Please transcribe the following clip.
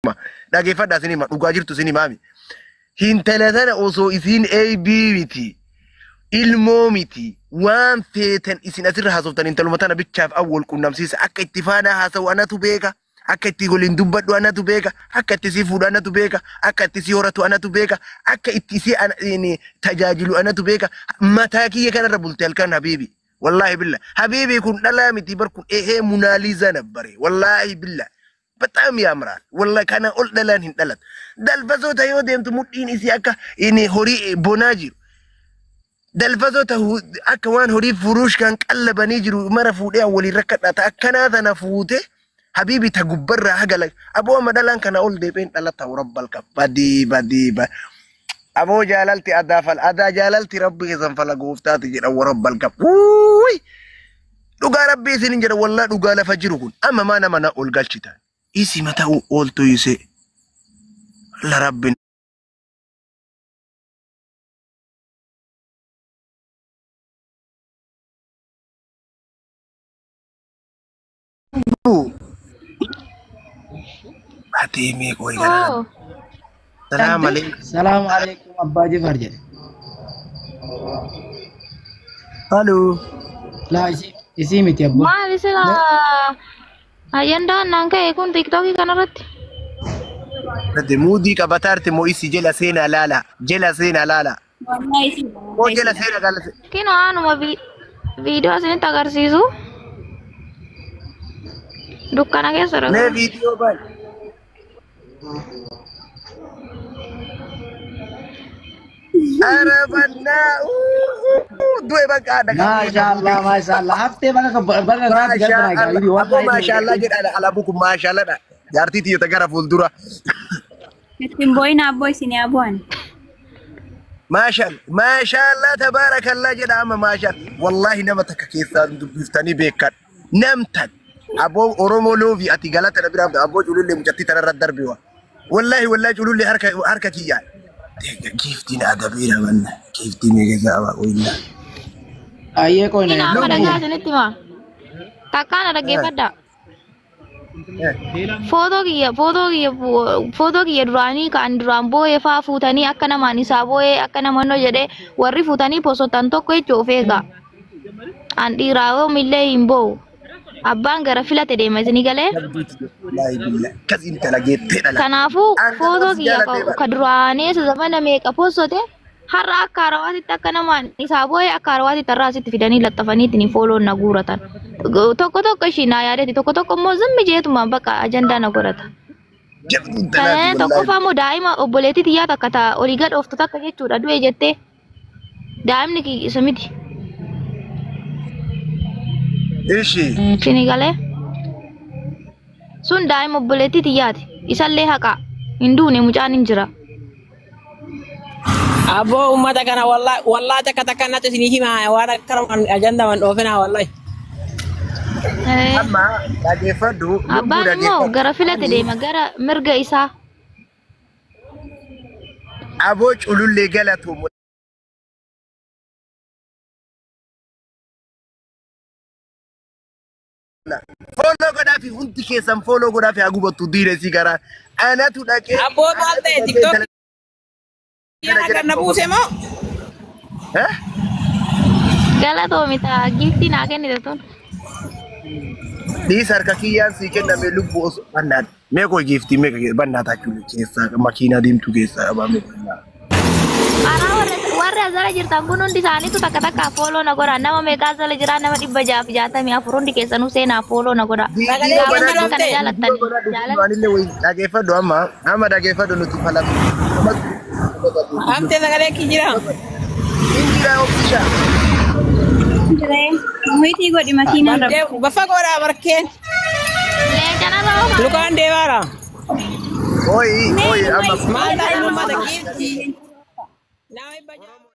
Hima. Dhageeffadhaa isin hima. Dhugaa jirtu isin himaami. Hintala tana osoo isiin AB miti. Ilmoo miti. Waan feetan isin asirra haasoftan intaluma tana bichaaf awwal qunnamsiisa. Akka itti faana haasa'u anatu beeka. Akka itti waliin dubbadhu anatu beeka. Akka itti si fuudhu anatu beeka. Akka itti si horatu anatu beeka. Akka itti si tajaajilu anatu beeka. Mataa kiyya kanarra bulte halkan habiibi. Wallaahi billa. Habiibi kun dhalaa miti bar kun ehee Munaaliizaa nabbare. Wallaahi billa. በጣም ያምራል ወላሂ kana ol dhalaan hin dhalatu. Dalfasoota yoo deemtu mudhiin isii akka inni horii bonaa jiru. Dalfasoota akka waan horii furuush kan qallabanii jiru mara fuudhee waliin rakkadha. Akkanaa tana fuute habiibi ta gubbarraa haga aboo amma dhalaan kana ol deebiin dhalata rabbal qab. Badii badii ba. Aboo jaalalti adaa fal adaa jaalalti rabbi keessan fala gooftaati jedha rabbal qab. Wuuyi! Dhugaa rabbii isin hin jedha wallaa dhugaa lafa jiru kun amma maa nama na ol galchitan. Isi mata ooltu isee. La rabbi Ati meeqa wayi gara. Oh, Salaam alaikum. Salaamu alaikum Abbaa Jifaar jedhe. Haloo. Laa isii miti abbaa. Maali sila ajandaan naan ka'e kun tiktookii kanarratti? Ati muudii qabataarte moo isi jala seenaa laala. Jala seenaa laala. Wallahi Moo jala seenaa laala. Kinoo anuma viidiyoo isinitti agarsiisu. Dukkana keessa Mee dhagaa. viidiyoo baal. Arabannaa. Du'e bakka dhagaa. Maashaallah maashaallah haftee baga baga garaatti galtana egaa Maashaallah. ibi Aboo wallahi maashaallah jedha alaabuu kun maashaallah dha. Jaartii tiyyota gara fuuldura. Ittiin boo'in abboo isin haa bu'an. Maashaallah maashaallah tabaarakallah jedha amma maashaallah. Wallaahi nama takka keessaa dubbiftanii beekan. Nam takka. Aboo Oromoo loofi ati galata na biraa aboo culullee mucattii tanarra darbe waa. Wallaahi wallaahi culullee harka harka kiyyaa. Giiftiin adabeera manna. Giiftiin eegasa abaa wayinaa. Ayyee qoyna Kinoo amma dhagaa isinitti hima. Takkaan dhaggeeffadha. Footoo kiyya footoo kiyya footoo kiyya duraanii kan duraan boo'ee faa fuutanii akka namaan isaa boo'ee akka namannoo jedhee warri fuutanii posotan tokko jechuu of eega. An dhiiraa yoomillee hin boo'u. Abbaan gara filate deema isinii galee. Wallaahi billah. Akkas intala geettee dhala. Kanaafuu An footoo si kiyya jaaladhe ka duraanii isa zamana meeqa posote har'a akka harawaatitti akka namaan isaa boo'ee akka harawaatitti har'a asitti fidanii laxxafanii ittiin fooloon na guuratan. Tokko tokko ishii naa yaadetti tokko tokko immoo zimmi jeetuma bakka ajandaa na godhata. Jabdu intalaati wallaahi. Tokkoffaa immoo daa'ima obboleettii xiyyaa takka ta'a olii gad ooftu takka jechuudha du'e jettee daa'imni isa miti. Ishi. Isinii galee sun daa'ima obboleettii xiyyaati isallee haqa hin duune mucaan hin jira. Aboo uummata kana wallahi wallahi takka takka natti isinii himaa waan akkana ajandaman dhoofinaa wallahi. Amma dhageeffadhu lubbuu Abbaan immoo dhageeffadhu. gara filate deema gara mirga isaa. Aboo culullee galatuumu. Fooloo godhaafi hundi keessan fooloo godhaafi haa gubattu diina isii garaa. Anatu dhaqee. Aboo maal ta'e tiktookii kana na buuse moo? Eh? Galatoomi ta'a giiftii naa kennite tun. Dhiisa harka kiyyaan sii kenname lubbuu osoo bannaat. Mee koo giiftii mee bannaataa jiru keessaa makiinaa deemtu keessaa qabame. Karaa warri asala jirtan kun hundi isaaniitu takka takka fooloo na godha. Nama meeqa asala jira nama 664 hundi keessanuu seenaa fooloo na godha. Sagalee Gaafa kenna nama kana dhuftee? jaalattan jaalala. Anillee wayii dhageeffadhu amma amma dhageeffadhu nuti falame. Haftee sagalee kii jira. Injira oofisha. Jiree muhiitii godhi makiinaan rabbi. Barkee bafa godhaa barkeen. Leenca narra oofaa. Lukaan deemaara. Oyi oyi amma. Maal ta'e uummata giiftii? Nama 600.